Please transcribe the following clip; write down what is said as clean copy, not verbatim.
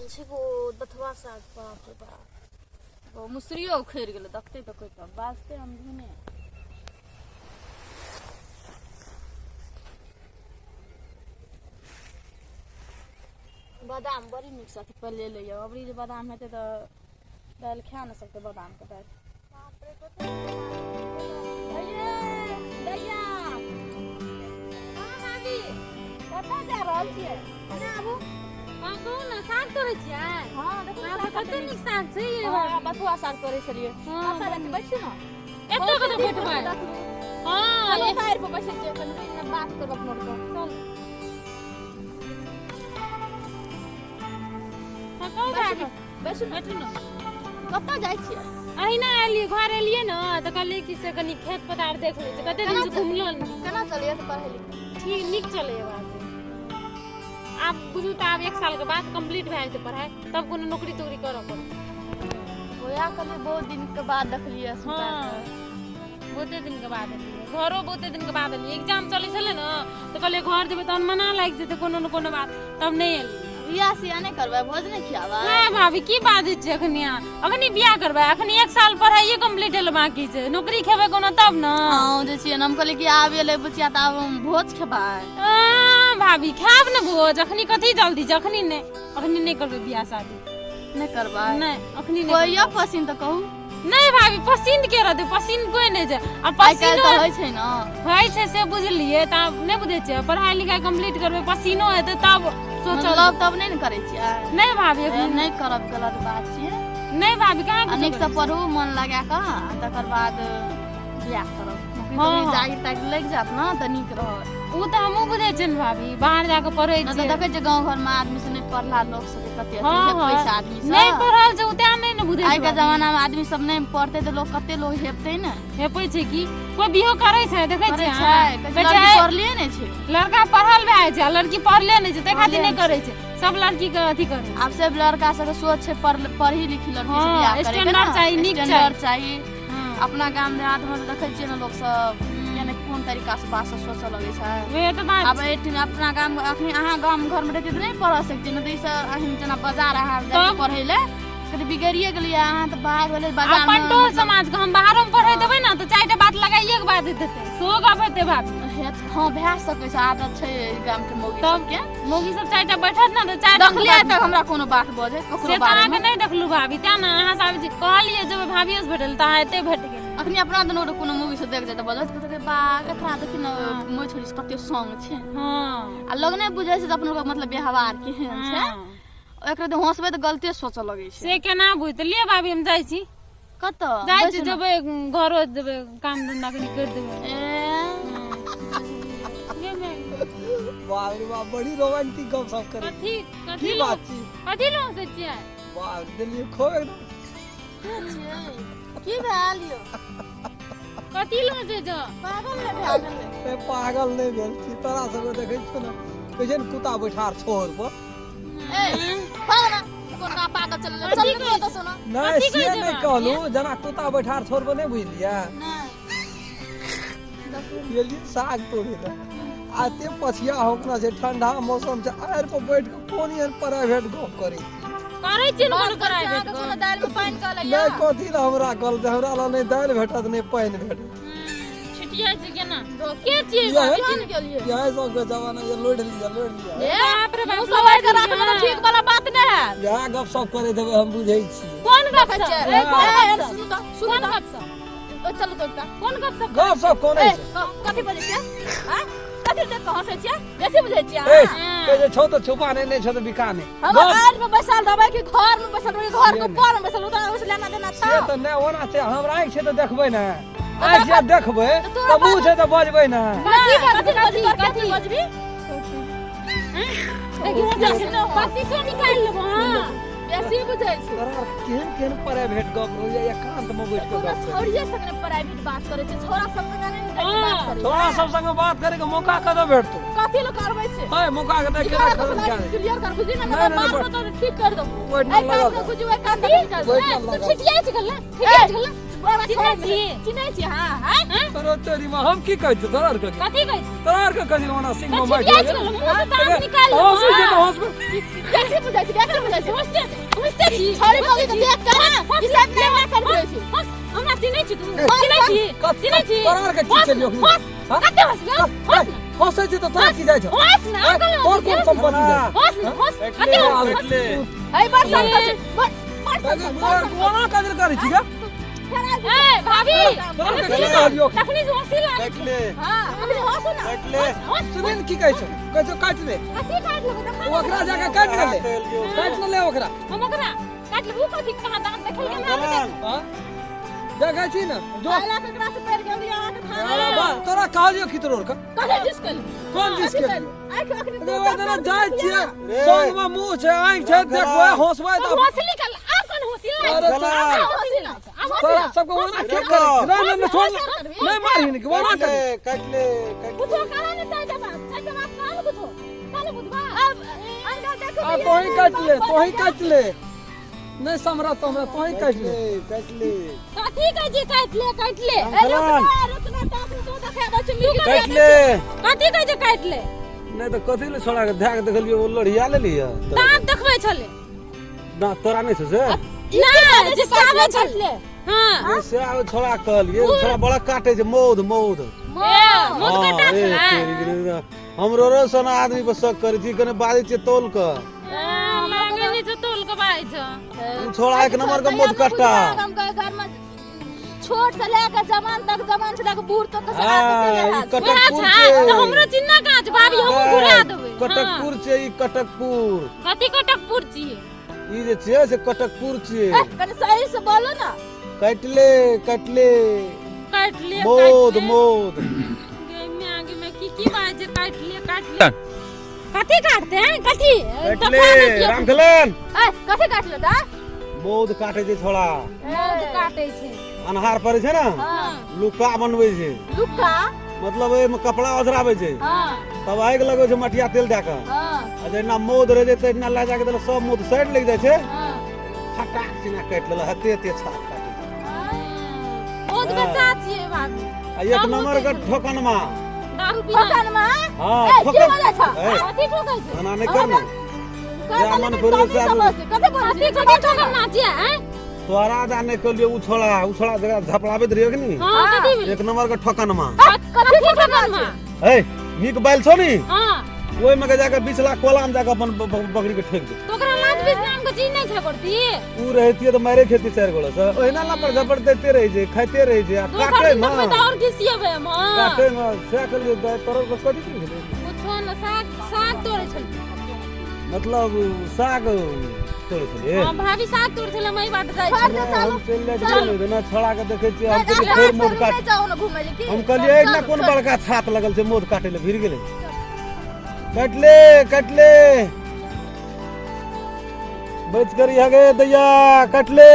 लागल छै गो बथुआ साग। बाप रे बाप, ओ मुसरियो उखड़ि गेलै। देखतै तऽ कोइ तऽ बाजतै हम धुने। बादाम बड़ी नीकसँ अथी पलेलै यऽ। अबरी जे बादाम हेतै तऽ दालि खा नहि सकतै बादामके दालि। भैया, कतऽ जा रहल छियै? एने आबू। हँ, कहू ने, साग तोड़ै छियै? हँ, देखू। बाप रे, कते नीक साग छै ये। हँ, बथुआ साग तोड़ै छलियै। हँ। कतऽ जाइ छियै? बैसू ने। एतऽ कतऽ बैठबै? हँ। चलो, टायर पर बैसै छियै कनि ने, बात करब अपनो आरके। चल। हँ, कहू भाभी। बैसू ने। बैठू ने। कतऽ जाइ छियै? अहिना एलियै, घर एलियै ने तऽ कहलियै कि से कनि खेत पथार देख लै छी, कते दिन से घुमलो नहि। केना चलैए तऽ पढ़ै लिखै? ठीक, नीक चलैए बाबू। आब बुझू तऽ आब एक सालके बाद कम्प्लीट भए जेतै पढ़ाइ, तब कोनो नौकरी तोकरी करऽ पड़त। होया कहलियै, बहुत दिनके बाद देखलियै। हँ, बहुते दिनके बाद एलियै घरो, बहुते दिनके बाद एलियै। एग्जाम चलै छलै ने तऽ कहलियै घर जेबै तहन मना लागि जेतै कोनो ने कोनो बात, तब नहि एलियै। बियाह सियाह नहि करबै? भोज नहि खियाबै? नहि भाभी, की बाजै छियै अखनी अहाँ? अखनी बियाह करबै? अखनी एक साल पढ़ाइए कम्प्लीट हेलै बाकी छै, नौकरी खेबै कोनो तब ने। हँ, जे छियै ने, हम कहलियै कि आब एलै बुचिया तऽ आब हम भोज खेबै। भाभी, खायब ने भोज, अखनी कथी जल्दी छै? अखनी नहि, अखनी नहि करबै बियाह शादी। नहि करबै? नहि, अखनी नहि। कोइ यऽ पसिन तऽ कहू। नहि भाभी, पसिन के रहतै? पसिन कोइ नहि छै आ आइ काल्हि पसिनो तऽ होइ छै ने। होइ छै से बुझलियै, तऽ आब नहि बुझै छियै, पढ़ाइ लिखाइ कम्प्लीट करबै, पसिनो हेतै तब सोचल। लव तब नहि ने करै छियै? नहि भाभी, एखन नहि करब, गलत बात छियै। नहि भाभी, कहाँ आ किछो नीकसँ करै पढ़ू मन लगा कऽ, आ तकर बाद बियाह करब। नौकरी हँ, तोकरी हँ। जागीर तागीर लागि जायत ने तऽ नीक रहत। छियै। ओ तऽ हमहूँ बुझै छियै ने भाभी, बाहर जाकऽ पढ़ै नहि तऽ छियै। देखै छियै गाँव घरमे आदमी सब नहि पढ़ला लोक सबके कते अथी हँ, हेपै हँ। छै आदमी नहि सब। पढ़ल छै, ओ तें नहि ने बुझै छै। आइके भाभी। जमानामे आदमी सब नहि पढ़तै तऽ लोक कते लोक हेपतै ने। हेपै छै की? कोइ बिहो करै छै? देखै करै छियै छै। अहाँ? कहै छै कहै लड़की छै पढ़ले नहि छै। लड़का पढ़ल भए जाइ छै आ लड़की पढ़ले नहि छै, ताहि खातिर पढ़ले नहि नहि। करै छै, सब लड़की के अथी करै छै। आब सब लड़का सबके सोच छै पढ़ी लिखी लड़की से हँ, बियाह करे के। स्टैंडर्ड ने चाही, नीक स्टैंडर्ड चाही। हँ। अपना गाम देहात मे तऽ देखै छियै ने लोक सब यानी कोन तरीका से बात सब सोचऽ लगै छै। वएह तऽ बात। आब एहिठाम अपना गाम, अखनी अहाँ गाम घर मे रहितियै तऽ नहि पढ़ सकतियै ने, तऽ ई सब अखनी जेना बाजार अहाँ जाइ तब? पढ़ै लए कते बिगड़िए गेलियै अहाँ तऽ, बाहर भेलै बाजार। अपन टोल समाज के हम बाहरो मे पढ़े देबै ने तऽ चारिटा बात लगाइए के बात देतै, सेहो गप हेतै भाभी। हँ, भए सकै छै, आदत छै एहि गाम के मौगी तब? सबके। मौगी सब चारिटा बैठत ने तऽ चारिटा देखलियै तक हमरा कोनो बात बजै ककरो से तऽ बारे अहाँके मे? नहि देखलू भाभी, तें ने अहाँ सब जे कहलियै जेबै भाभियो से भेटल तऽ अहाँ एते भेट गेल। अखनी अपना दुनू गोटे कोनो मूवी से देख जाय तऽ बजत, कहतै बा एकरा देखी ने, मोइ छोड़ी से कते संग छै। हँ। आ लोग नहि बुझै छै जे अपनो के मतलब व्यवहार केहन छै। हँ। एकरा तऽ हंसबै तऽ गलते सोचऽ लगै छै। से केना बुझतै? भाभी, हम जाइ छी। कतऽ? जाइ छी। बैसू ने। जेबै घरो, जेबै काम धंधा कनि करि देबै। ए। जेबै। बाप रे बाप, बड़ी रोमांटिक गप सब करै। कथी? कथी की लोग बात छी? कथी लोग से छियै? बाप रे, देलियै खूब एकदम। की भेल यौ? कथी लोग से जो? पागल ने भए गेलै? ए, पागल नहि भेल छी। तोरा सबके देखै छियौ ने, कहै छै ने कुत्ता बैठार छोर पर। ए पागल ना, कोना पागल चल चल चल तऽ सुनो। नहि, कथी से कहै छै नहि बाप? कहलहुँ, जेना कुत्ता बैठार छोर पर, नहि बुझलियै? नहि। गेलियै साग तोड़े लए आ एते पछिया होकना छै, ठंडा मौसम छै, आड़ि पर बैठ कऽ कोन एहन प्राइवेट गप करै छी? करै छियै ने बात कोनो करै छी प्राइवेट? अहाँके कोनो दालि मे पानि कहलै? नहि, कथी लए हमरा कहलकै? हमरा लए नहि दालि भेटत, नहि पानि भेटत। छिटियाइ छै केना? के छियै? इएह भाभी? केहन गेलियै? इएह सबके जमाना ये, लोढ़ि लिअ, लोढ़ि लिअ। ए, बाप रे बाप, मुँह सवार के राखब तऽ ठीक वाला बात नहि हैत। इएह गप सब करै देबै, हम बुझै छी। कोन गप देखै सब? छियै। ए, कोन ए, गप सब? सुनू तऽ, सुनू कोन तऽ। गप सब? ओ, चलू तऽ एकटा। कोन गप सब? गप सब कोन ए, छै? कथी बजै छियै? आँय? कथी देख कऽ हँसै छियै? बेसी बुझै छियै ए, अहाँ? कहै छै छौ तऽ छुपा नहि, नहि छौ तऽ बिका नहि। हम गप आड़ि मे बैसल रहबै कि घर मे बैसल रहबै कि घर के से नहि। ऊपर मे बैसल रहबै, तऽ ओहिसँ लेना देना से छौ? तऽ नहि, ओना छै, हमरा आँखि छै तऽ देखबै ने, आँखि छै देखबै तोरा तऽ मुँह छै तऽ बजबै ने। कथी कथी बजबै? बजबी? कथी? कथी कथी बजबी? देखियौ, पच्चीसो निकालि लेबो। हँ, बेसी बुझै छै। तोरा केहन केहन प्राइवेट गप होइए, एकांत मे बैठ कऽ कोनो गप करै। छौड़िये संगे प्राइवेट बात करै छै, छौड़ा सब संगे नहि ने जाके बात करै छै। तोरा सब संगे बात करे के मौका कतऽ भेटतौ? कथी लोक करबै छै? है, मौका के देख केना खत्म कए दै। क्लियर कर, बुझली ने? नहि, नहि, मारबो तऽ ठीक कर देबो। बैठ एहि न कान लगल। के गुजू, एहि कान के निकाल बैठ दे। न लगल। छिटियाइ छै गल्ला, छिटियाइ छै गल्ला। बड़ा चिन्है छोड़ छी? चिन्है छी हां हैं तोरा तेरी माँ हम की कहै छियौ तोरा आर के कथी कहै छी तोरा आर के कहै ओना सिंह में माटि छिपिया छल मुंह से दांत निकाल लेबो। हँसै छै तऽ हँसबै कैसे बुझै छी कैसे बुझै छी हँसते हँसते छी छोड़ी मौगी के देख के ना ई सब नहीं कर बुझै छी हँस हमरा चिन्है छी तू चिन्है छी चिन्है छी तोरा आर के की हँस केलियौ हँस हाँ? कते हँस हँस हँस हँसै छै तऽ तोरा की जाइ छौ हँस ना आँय, अकल तोर कोन संपत्ति जाइ हँस ना हँस कते हँस काटि ले ए बड़ सन कर बड़ बड़ सन कर कोना काजल करै छी गे ए भाभी तोरा के की कहलियौ तखनी से हँसी लागै काटि ले हां अभी हंसो ना काटि ले सुनिन की कहै छौ कहै छौ काटि ले कथी काटि लेबो देखा ओकरा जाके काटि ले काटि ले ओकरा हम ओकरा काटि लेबो कथी कहाँ दांत देखल के ना हाँ देखै छी ने जो आला केकरा से पैर गेल अहाँ के थाना अरे बा तोरा कहलियौ की तोर के कथी जिस कल कोन चीज के आँख अखनी रे ओइ जाइ छियै संग में मुंह छै आँखि छै देखबै हँसबै तऽ हौसली कल आब कोन हौसली अरे लागै तोरा आब हौसली लागै आब हौसली तोरा सबके ओना के करै नहि नहि नहि छोड़ नहि मारही ने ओना काटि करी ले काटि ले काटि कुछो कहा ने चाहता बात चाहता बात कहा ने कुछो कहा ने बुझबा अब अंकल देखो आ तोही काटि ले तोही काटि ले नहीं समरा तो हमरा तोही काटि ले काटि ले कथी कहै छी काटि ले काटि ले ए रुकना रुकना ताक तो देखा दे छी मिल काटि ले कथी कहै छै काटि ले नहीं तो कथी ले छोड़ा के धैक देखलियो ओ लोढ़िया लेलियै दांत देखबै छले ना तोरा नहीं छौ से ना जिसकाबै छले हां से आब छोड़ा कहलियै ओ छोड़ा बड़ा काटे छै मौध मौध ए मौध हाँ, काटा ए, छलै तेरी गिरी, हमरो रो सन आदमी पर शक करै छी कने बाजै छियै तौल के मांगे नहीं छौ तोल के बाजै छौ ओ छोड़ा एक नंबर के मौध कट्टा हम गए घर में छोट से लेकर जवान तक जवान से लेकर बूढ़ तक के सब हाँ, आदत ई है वएह कटकपुर छै छै तऽ हमरो चिन्ना कहाँ छै भाभी हमहूँ घुरा देबै हाँ। कटकपुर छै ई कटकपुर कथी कटकपुर छियै ई जे छियै से कटकपुर छियै कनी सही से बोलो ना काटि ले काटि ले काटि ले मौध मौध गे में आगे में की की बात छै काटि ले काटि ले कथी काटते हैं कथी काटि ले रामखलन ए कथी काट ले दा मौध काटे छै छोड़ा मौध काटे छै अन्हार पड़े छै ने लुका बनबै छै लुका मतलब एहिमे कपड़ा ओझराबै छै हां तब आगि लगबै छै मटिया तेल दए कऽ हां आ जहिना मौध रहै छै तहिना लए जाके देलक सब मौध साइड लागि जाइ छै हां फटाक सिना काटि लेलक हते हते छाप काटै छै मौध बेचा छियै भाभी आ एक नंबर के ठोकनमा दारू पीना ठोकनमा हां ए की ठोकन बोलै छ ए कथी ठोकै छै एना नहि कर ने कर मन फिर से कथी बोलै कथी कथी ठोकनमा छियै हैं तोरा दा नहि कहलियो उ छोड़ा उ छोड़ा जकरा झपलाबैत रहियो कि नी हां कथी भेलै एक नंबर के ठोकनमा कथी ठोकनमा ए नीक बैल छौ नी हां ओहिमे के जाके बिचला कोला में जाके अपन बकरी के ठोक दे तो ओकरा लाज बीच नाम के चीज नहीं छै करती उ रहतियै तऽ मारे खेती चारि गोला से ओहिना लपड़ झपड़ दैते रहै छै खाइते रहै छै आ दोसर काटे दिन मे देखबै तऽ और घिसियेबै हम हाँ। काटे मे सएह कहलियै दाइ तोरा के कथी चीज भेलै कुछो न साग साग तोड़ै छलियै मतलब साग तोड़ै छलियै हाँ भाभी साग तोड़ै छलै हम एहि बाट जाइ छोड़ छलियै दे हम चलू चलि जाइ छियै ने छोड़ा के देखै छियै हम नहीं, कहलियै फेर नहीं, मोद काट नहीं जाओ ना घूमे ले की हम कहलियै एहिना कोन बड़का छात लगल छै मोद काटे ले भिड़ गेलै काटि ले काटि ले बच कर यहाँ गए दैया काटि ले।